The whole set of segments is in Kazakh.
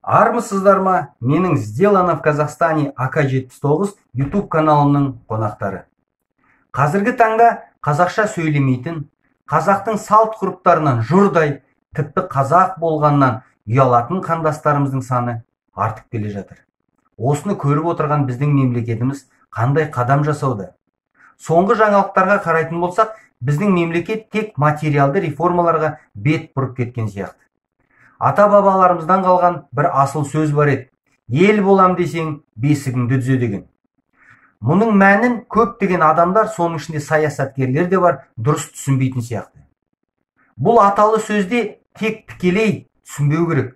Армысыздар ма, менің «Сделано в Казахстане» АК-79 YouTube каналымның қонақтары. Қазіргі таңда қазақша сөйлемейтін, қазақтың салт ғұрыптарынан жұрдай, тіпті қазақ болғаннан ұялатын қандастарымыздың саны артып келе жатыр. Осыны көріп отырған біздің мемлекетіміз қандай қадам жасауда? Соңғы жаңалықтарға қарайтын болсақ, біздің мемлекет тек материалды реформаларға бет бұрып кеткен сияқты. Ата бабаларымыздан қалған бір асыл сөз бар еді: «Ел болам десең, бесігіңді түзе» деген. Мұның мәнін көптеген адамдар, соның ішінде саясаткерлер де бар, дұрыс түсінбейтін сияқты. Бұл аталы сөзде тек тікелей түсінбеу керек.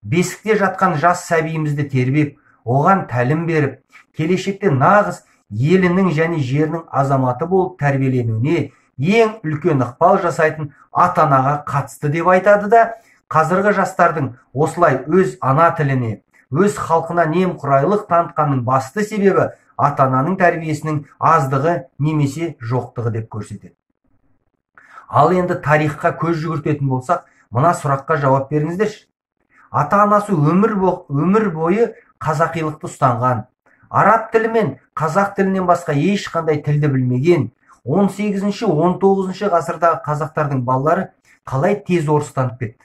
Бесікте жатқан жас сәбиімізді тербеп, оған тәлім беріп, келешекте нағыз елінің және жерінің азаматы болып тәрбиеленуіне ең үлкен ықпал жасайтын ата анаға қатысты деп айтады да, қазіргі жастардың осылай өз ана тіліне, өз халқына немқұрайлық танытқанның басты себебі ата ананың тәрбиесінің аздығы немесе жоқтығы деп көрсетеді. Ал енді тарихқа көз жүгіртетін болсақ, мына сұраққа жауап беріңіздерші. Ата анасы өмір бойы қазақилықты ұстанған, араб тілі мен қазақ тілінен басқа ешқандай тілді білмеген 18-19 ғасырдағы қазақтардың балалары қалай тез орыстанып кетті?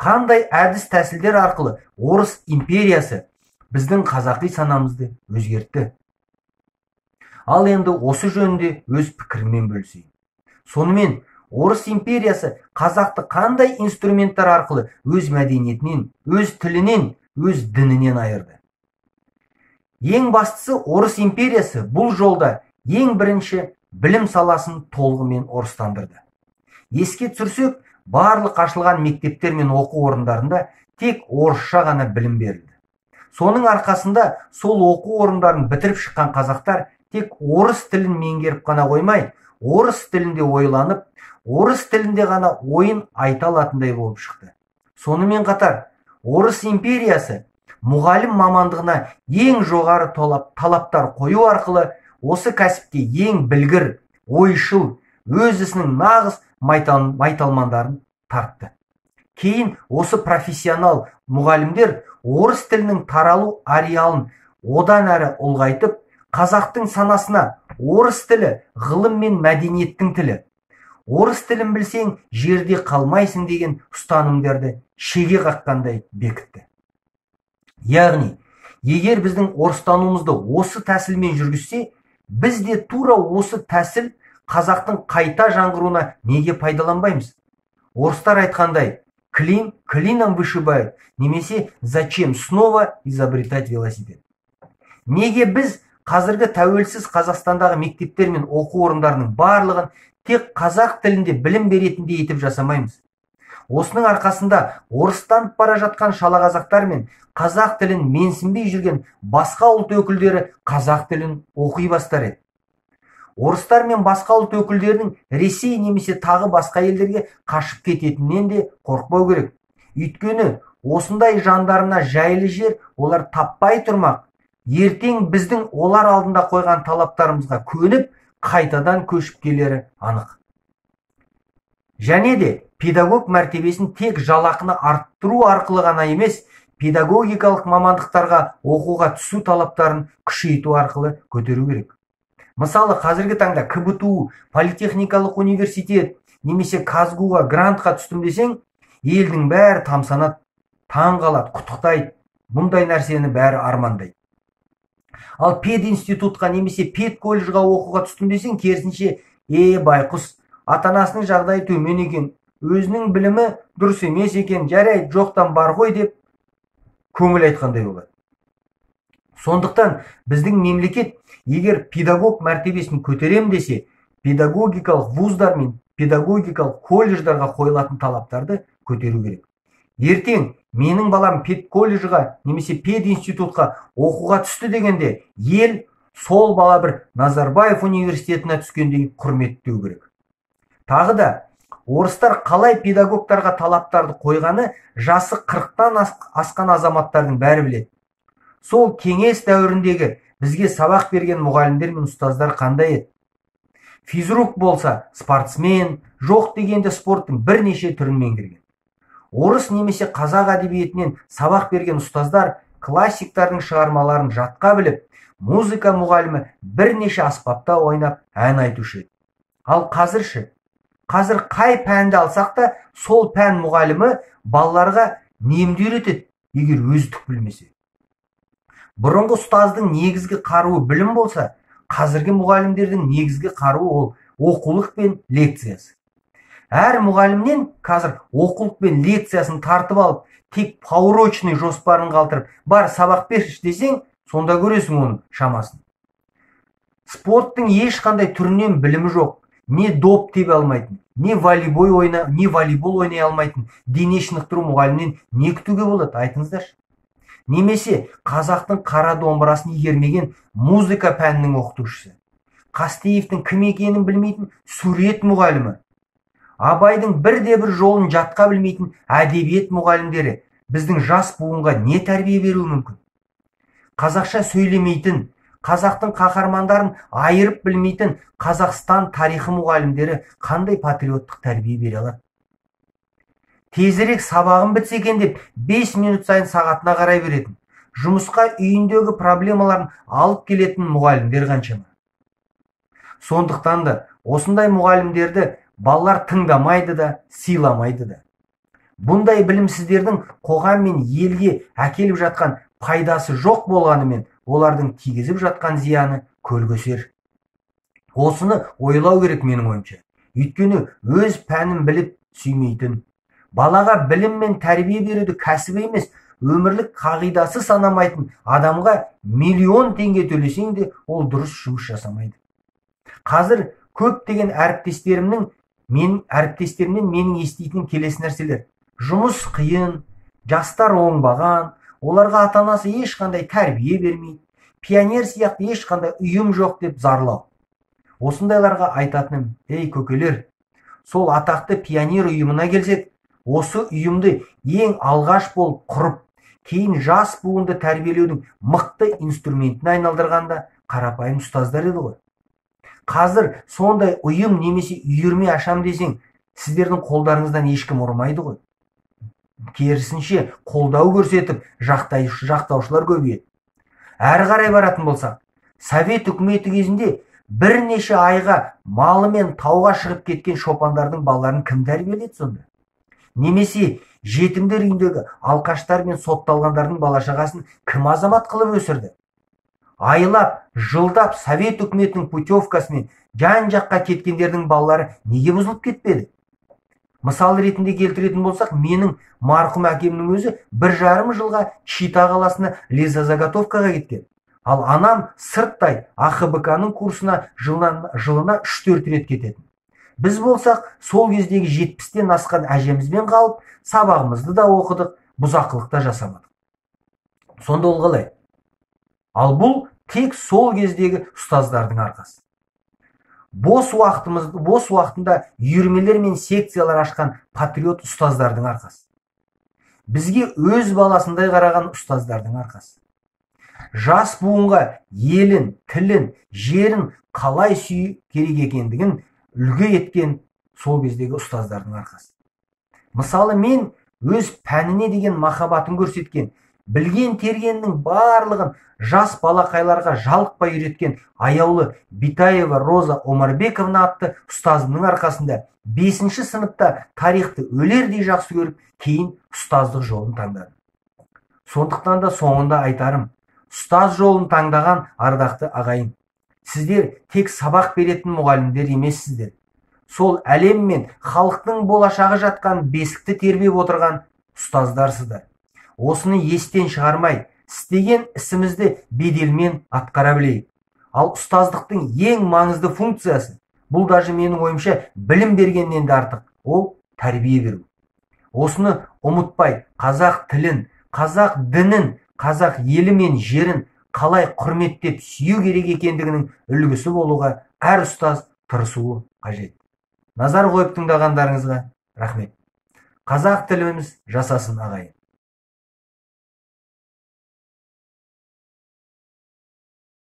Қандай әдіс тәсілдер арқылы орыс империясы біздің қазақи санамызды өзгертті? Ал енді осы жөнінде өз пікіріммен бөлісейін. Сонымен, орыс империясы қазақты қандай инструменттер арқылы өз мәдениетінен, өз тілінен, өз дінінен айырды? Ең бастысы, орыс империясы бұл жолда ең бірінші білім саласын толығымен орыстандырды. Еске түсірсек, барлық ашылған мектептер мен оқу орындарында тек орысша ғана білім берілді. Соның арқасында сол оқу орындарын бітіріп шыққан қазақтар тек орыс тілін меңгеріп қана қоймай, орыс тілінде ойланып, орыс тілінде ғана ойын айта алатындай болып шықты. Сонымен қатар, орыс империясы мұғалім мамандығына ең жоғары талаптар қою арқылы осы кәсіпке ең білгір, ойшыл, өз ісінің нағыз майталмандарын тартты. Кейін осы профессионал мұғалімдер орыс тілінің таралу ареалын одан әрі ұлғайтып, қазақтың санасына орыс тілі ғылым мен мәдениеттің тілі, орыс тілін білсең жерде қалмайсың деген ұстанымдарды шеге қаққандай бекітті. Яғни, егер біздің орыстануымызды осы тәсілмен жүргізсе, біз де тура осы тәсіл қазақтың қайта жаңғыруына неге пайдаланбаймыз? Орыстар айтқандай, клин клином вышибают, немесе зачем снова изобретать велосипед? Неге біз қазіргі тәуелсіз Қазақстандағы мектептер мен оқу орындарының барлығын тек қазақ тілінде білім беретіндей етіп жасамаймыз? Осының арқасында орыстанып бара жатқан шалақазақтар мен қазақ тілін менсінбей жүрген басқа ұлт өкілдері қазақ тілін оқи бастар еді. Орыстар мен басқа ұлт өкілдерінің Ресей немесе тағы басқа елдерге қашып кететінінен де қорықпау керек. Өйткені осындай жандарына жайлы жер олар таппай тұрмақ, ертең біздің олар алдында қойған талаптарымызға көніп, қайтадан көшіп келері анық. Және де педагог мәртебесін тек жалақыны арттыру арқылы ғана емес, педагогикалық мамандықтарға оқуға түсу талаптарын күшейту арқылы көтеру керек. Мысалы, қазіргі таңда КБТУ, политехникалық университет немесе КазГУға грантқа түстім десең, елдің бәрі тамсанады, таң қалады, құттықтайды. Мұндай нәрсені бәрі армандайды. Ал пединститутқа немесе педколледжға оқуға түстім десең, керісінше, байқұс, ата-анасының жағдайы төмен екен, өзінің білімі дұрыс емес екен, жарайды, жоқтан бар ғой деп көңіл айтқандай болады. Сондықтан біздің мемлекет егер педагог мәртебесін көтерем десе, педагогикалық вуздар мен педагогикалық колледждарға қойылатын талаптарды көтеру керек. Ертең менің балам педколледжға немесе пединститутқа оқуға түсті дегенде, ел сол бала бір Назарбаев университетіне түскендей құрметтеу керек. Тағы да орыстар қалай педагогтарға талаптарды қойғаны жасы 40-тан асқан азаматтардың бәрі біледі. Сол кеңес дәуіріндегі бізге сабақ берген мұғалімдер мен ұстаздар қандай еді? Физрук болса спортсмен, жоқ дегенде спорттың бірнеше түрін меңгерген. Орыс немесе қазақ әдебиетінен сабақ берген ұстаздар классиктардың шығармаларын жатқа біліп, музыка мұғалімі бірнеше аспапта ойнап ән айтушы еді. Ал қазір ше? Қазір қай пәнді алсақ та, сол пән мұғалімі балаларға немді үйретеді, егер өзі түк білмесе. Бұрынғы ұстаздың негізгі қаруы білім болса, қазіргі мұғалімдердің негізгі қаруы ол оқулық пен лекциясы. Әр мұғалімнен қазір оқулық пен лекциясын тартып алып, тек поурочный жоспарын қалдырып, бар сабақ берші десең, сонда көресің оның шамасын. Спорттың ешқандай түрінен білімі жоқ, не доп тебе алмайтын, не волейбол ойнай алмайтын дене шынықтыру мұғалімнен не күтуге болады, айтыңыздаршы. Немесе қазақтың қара домбырасын игермеген музыка пәнінің оқытушысы, Қастеевтің кім екенін білмейтін сурет мұғалімі, Абайдың бірде-бір жолын жатқа білмейтін әдебиет мұғалімдері біздің жас буынға не тәрбие беруі мүмкін? Қазақша сөйлемейтін, қазақтың қаһармандарын айырып білмейтін Қазақстан тарихы мұғалімдері қандай патриоттық тәрбие бере алады? Тезірек сабағым бітсе екен деп 5 минут сайын сағатына қарай беретін, жұмысқа үйіндегі проблемаларын алып келетін мұғалімдер қаншама? Сондықтан да осындай мұғалімдерді балалар тыңдамайды да, сыйламайды да. Бұндай білімсіздердің қоғам мен елге әкеліп жатқан пайдасы жоқ болғанымен, олардың тигізіп жатқан зияны көл көсер. Осыны ойлау керек менің ойымша. Өйткені өз пәнін біліп сүймейтін, балаға білім мен тәрбие беруді кәсіп емес, өмірлік қағидасы санамайтын адамға миллион теңге төлесең де, ол дұрыс жұмыс жасамайды. Қазір көптеген әріптестерімнен менің еститінім келесі нәрселер. Жұмыс қиын, жастар оңбаған, оларға ата-анасы ешқандай тәрбие бермейді, пионер сияқты ешқандай ұйым жоқ деп зарлау. Осындайларға айтатыным, ей көкелер, сол атақты пионер ұйымына келсек, осы ұйымды ең алғаш болып құрып, кейін жас буынды тәрбиелеудің мықты инструментіне айналдырғанда қарапайым ұстаздар еді ғой. Қазір сондай ұйым немесе үйірме ашам десең, сіздердің қолдарыңыздан ешкім ұрмайды ғой. Керісінше қолдау көрсетіп, жақтаушылар көбейеді. Әрі қарай баратын болсақ, Совет үкіметі кезінде бірнеше айға малымен тауға шығып кеткен шопандардың балаларын кім тәрбиеледі сонда? Немесе жетімдер үйіндегі алқаштар мен сотталғандардың бала-шағасын кім азамат қылып өсірді? Айлап, жылдап Совет үкіметінің путевкасымен жан-жаққа кеткендердің балалары неге бұзылып кетпеді? Мысал ретінде келтіретін болсақ, менің марқұм әкемнің өзі 1,5 жылға Чита қаласына лесозаготовкаға кеткен. Ал анам сырттай АХБК-ның курсына жылына 3-4 рет кететін. Біз болсақ, сол кездегі 70-тен асқан әжемізбен қалып, сабағымызды да оқыдық, бұзақылық та жасамадық. Сонда ол қалай? Ал бұл тек сол кездегі ұстаздардың арқасы. Бос уақытында үйірмелер мен секциялар ашқан патриот ұстаздардың арқасы. Бізге өз баласындай қараған ұстаздардың арқасы. Жас буынға елін, тілін, жерін қалай сүю керек екендігін үлгі еткен сол кездегі ұстаздардың арқасы. Мысалы, мен өз пәніне деген махаббатын көрсеткен, білген тергеннің барлығын жас балақайларға жалықпай үйреткен аяулы Битаева Роза Омарбековна атты ұстазымның арқасында 5-ші сыныпта тарихты өлердей жақсы көріп, кейін ұстаздық жолын таңдадым. Сондықтан да соңында айтарым, ұстаз жолын таңдаған ардақты ағайын, сіздер тек сабақ беретін мұғалімдер емессіздер. Сол әлем мен халықтың болашағы жатқан бесікті тербеп отырған ұстаздарсыздар. Осыны естен шығармай, істеген ісімізді беделмен атқара білейік. Ал ұстаздықтың ең маңызды функциясы, бұл даже менің ойымша білім бергеннен де артық, ол тәрбие беру. Осыны ұмытпай, қазақ тілін, қазақ дінін, қазақ елі мен жерін қалай құрметтеп сүю керек екендігінің үлгісі болуға әр ұстаз тырысуы қажет. Назар қойып тыңдағандарыңызға рахмет. Қазақ тіліміз жасасын ағайын.